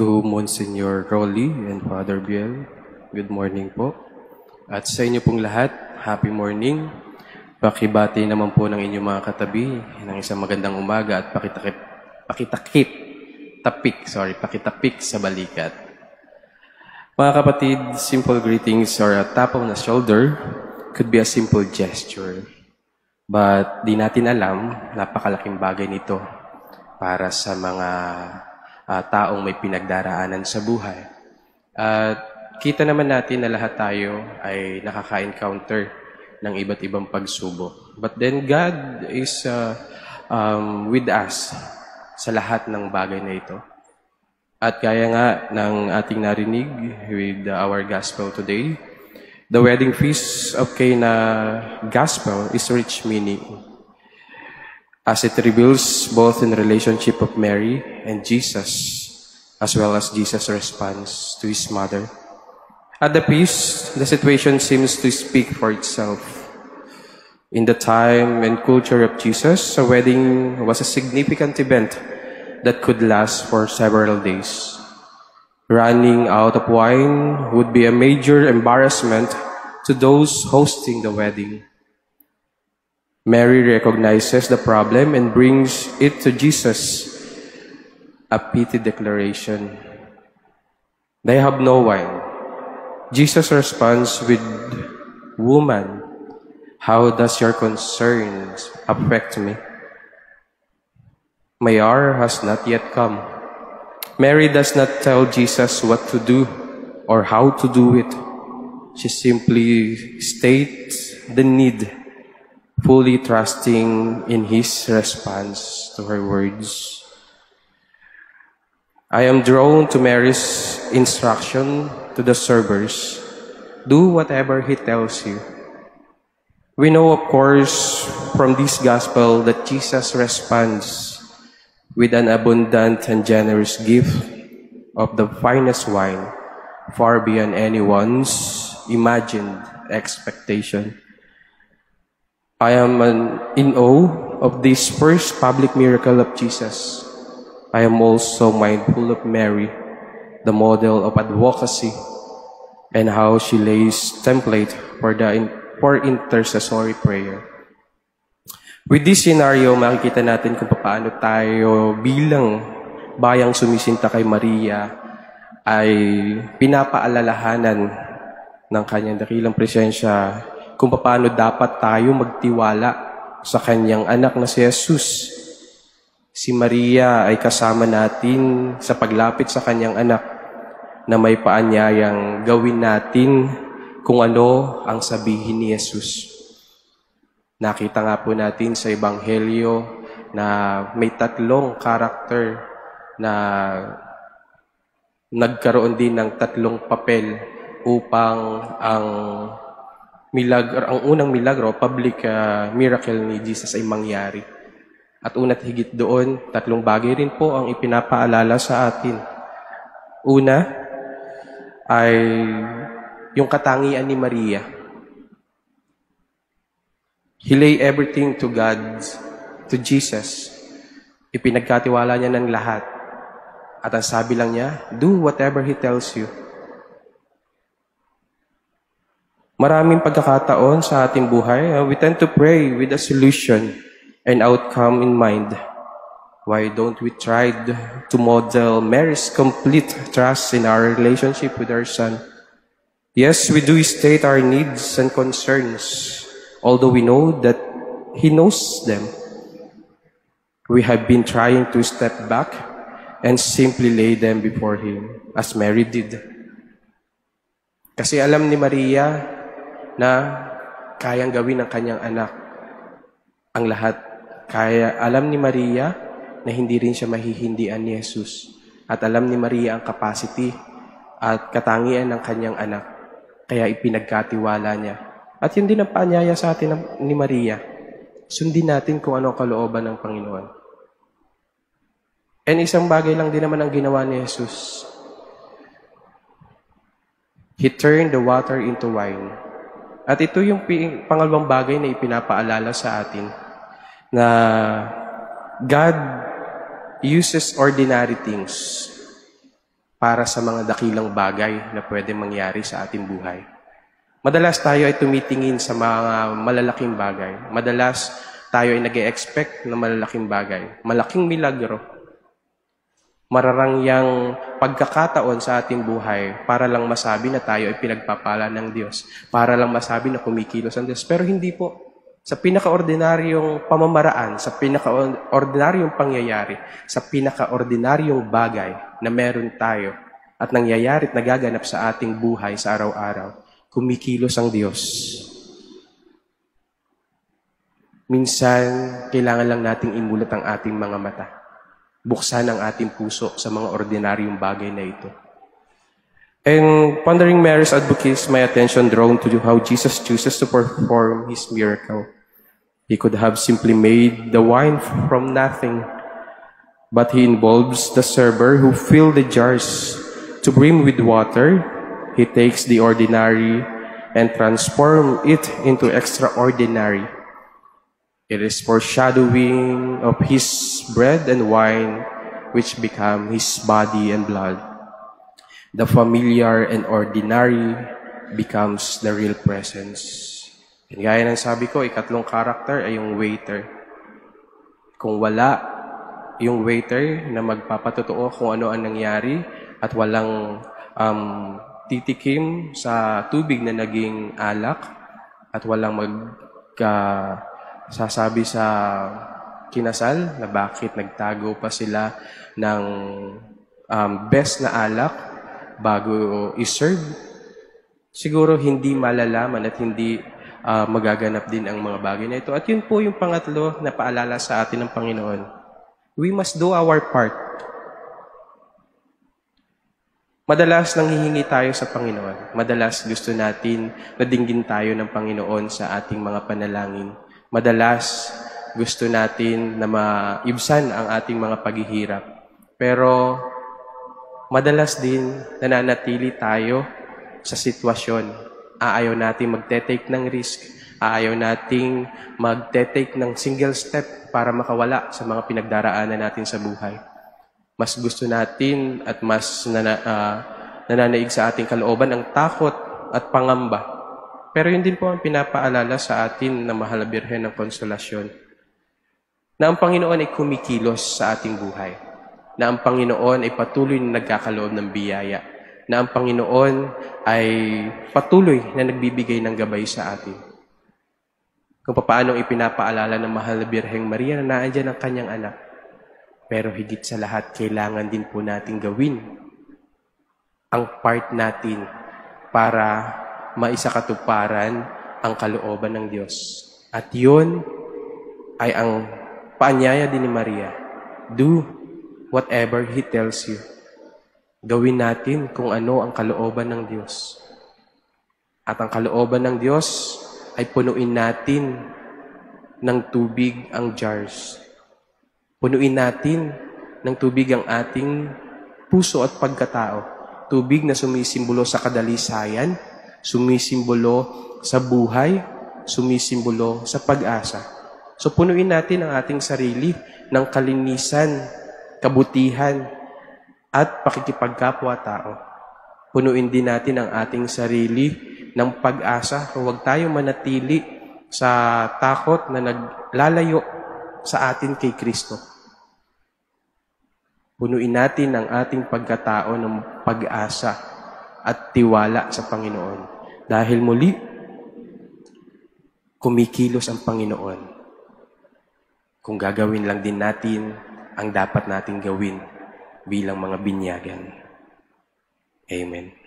To Monsignor Rolly and Father Biel, good morning po. At sa inyo pong lahat, happy morning. Pakibati naman po ng inyong mga katabi ng isang magandang umaga at pakitapik sa balikat. Mga kapatid, simple greetings or a tap on the shoulder could be a simple gesture. But di natin alam, napakalaking bagay nito para sa mga taong may pinagdaraanan sa buhay. At kita naman natin na lahat tayo ay nakaka-encounter ng iba't ibang pagsubok. But then God is with us sa lahat ng bagay na ito. At gaya nga ng ating narinig with our gospel today, the wedding feast of Cana gospel is rich meaning, as it reveals both in the relationship of Mary and Jesus, as well as Jesus' response to his mother. At the feast, the situation seems to speak for itself. In the time and culture of Jesus, a wedding was a significant event that could last for several days. Running out of wine would be a major embarrassment to those hosting the wedding. Mary recognizes the problem and brings it to Jesus, a pity declaration. They have no wine. Jesus responds with, "Woman, how does your concerns affect me? My hour has not yet come." Mary does not tell Jesus what to do or how to do it. She simply states the need, fully trusting in his response to her words. I am drawn to Mary's instruction to the servers. Do whatever he tells you. We know, of course, from this gospel that Jesus responds with an abundant and generous gift of the finest wine, far beyond anyone's imagined expectation. I am in awe of this first public miracle of Jesus. I am also mindful of Mary, the model of advocacy, and how she lays template for intercessory prayer. With this scenario, makikita natin kung paano tayo bilang bayang sumisinta kay Maria ay pinapaalalahanan ng kanyang dakilang presensya kung paano dapat tayo magtiwala sa kanyang anak na si Jesus. Si Maria ay kasama natin sa paglapit sa kanyang anak na may paanyayang gawin natin kung ano ang sabihin ni Jesus. Nakita nga po natin sa Ebanghelyo na may tatlong karakter na nagkaroon din ng tatlong papel upang ang unang milagro, public miracle ni Jesus ay mangyari. At una't higit doon, tatlong bagay rin po ang ipinapaalala sa atin. Una ay yung katangian ni Maria. He lay everything to God, to Jesus. Ipinagkatiwala niya ng lahat. At ang sabi lang niya, do whatever He tells you. Maraming pagkakataon sa ating buhay, we tend to pray with a solution and outcome in mind. Why don't we try to model Mary's complete trust in our relationship with our Son? Yes, we do state our needs and concerns, although we know that He knows them. We have been trying to step back and simply lay them before Him, as Mary did. Kasi alam ni Maria na kayang gawin ng kanyang anak ang lahat. Kaya alam ni Maria na hindi rin siya mahihindian ni Jesus. At alam ni Maria ang capacity at katangian ng kanyang anak. Kaya ipinagkatiwala niya. At yun din ang paanyaya sa atin ni Maria. Sundin natin kung ano ang kalooban ng Panginoon. And isang bagay lang din naman ang ginawa ni Jesus. He turned the water into wine. At ito yung pangalawang bagay na ipinapaalala sa atin na God uses ordinary things para sa mga dakilang bagay na pwede mangyari sa ating buhay. Madalas tayo ay tumitingin sa mga malalaking bagay. Madalas tayo ay nag-e-expect na malalaking bagay. Malaking milagro. Mararangyang pagkakataon sa ating buhay para lang masabi na tayo ay pinagpapala ng Diyos. Para lang masabi na kumikilos ang Diyos. Pero hindi po. Sa pinaka-ordinaryong pamamaraan, sa pinaka-ordinaryong pangyayari, sa pinaka-ordinaryong bagay na meron tayo at nangyayari at nagaganap sa ating buhay sa araw-araw, kumikilos ang Diyos. Minsan, kailangan lang nating imulat ang ating mga mata. Buksan ang ating puso sa mga ordinaryong bagay na ito. And pondering Mary's advocacy, my attention drawn to how Jesus chooses to perform His miracle. He could have simply made the wine from nothing, but He involves the server who filled the jars to brim with water. He takes the ordinary and transforms it into extraordinary. It is foreshadowing of His bread and wine, which become His body and blood. The familiar and ordinary becomes the real presence. And gaya ng sabi ko, ikatlong character ay yung waiter. Kung wala yung waiter na magpapatotoo kung ano ang nangyari at walang titikim sa tubig na naging alak at walang sasabi sa kinasal na bakit nagtago pa sila ng best na alak bago i-serve, siguro hindi malalaman at hindi magaganap din ang mga bagay na ito. At yun po yung pangatlo na paalala sa atin ng Panginoon. We must do our part. Madalas nanghihingi tayo sa Panginoon. Madalas gusto natin na dinggin tayo ng Panginoon sa ating mga panalangin. Madalas gusto natin na maibsan ang ating mga paghihirap. Pero madalas din nananatili tayo sa sitwasyon. Ayaw natin magte-take ng risk. Ayaw nating magte-take ng single step para makawala sa mga pinagdaraanan natin sa buhay. Mas gusto natin at mas nananaig sa ating kalooban ang takot at pangamba. Pero yun din po ang pinapaalala sa atin na Mahal na Birhen ng Konsolasyon. Na ang Panginoon ay kumikilos sa ating buhay. Na ang Panginoon ay patuloy na nagkakaloob ng biyaya. Na ang Panginoon ay patuloy na nagbibigay ng gabay sa atin. Kung paano ipinapaalala ng Mahal na Birheng Maria na naandyan ang kanyang anak. Pero higit sa lahat, kailangan din po natin gawin ang part natin para maisakatuparan ang kalooban ng Diyos. At yun ay ang paanyaya din ni Maria. Do whatever He tells you. Gawin natin kung ano ang kalooban ng Diyos. At ang kalooban ng Diyos ay punuin natin ng tubig ang jars. Punuin natin ng tubig ang ating puso at pagkatao. Tubig na sumisimbolo sa kadalisayan, sumisimbolo sa buhay, sumisimbolo sa pag-asa. So punuin natin ang ating sarili ng kalinisan, kabutihan, at pakikipagkapwa-tao. Punuin din natin ang ating sarili ng pag-asa. Huwag tayo manatili sa takot na naglalayo sa atin kay Kristo. Punuin natin ang ating pagkatao ng pag-asa at tiwala sa Panginoon. Dahil muli, kumikilos ang Panginoon. Kung gagawin lang din natin ang dapat nating gawin bilang mga binyagan. Amen.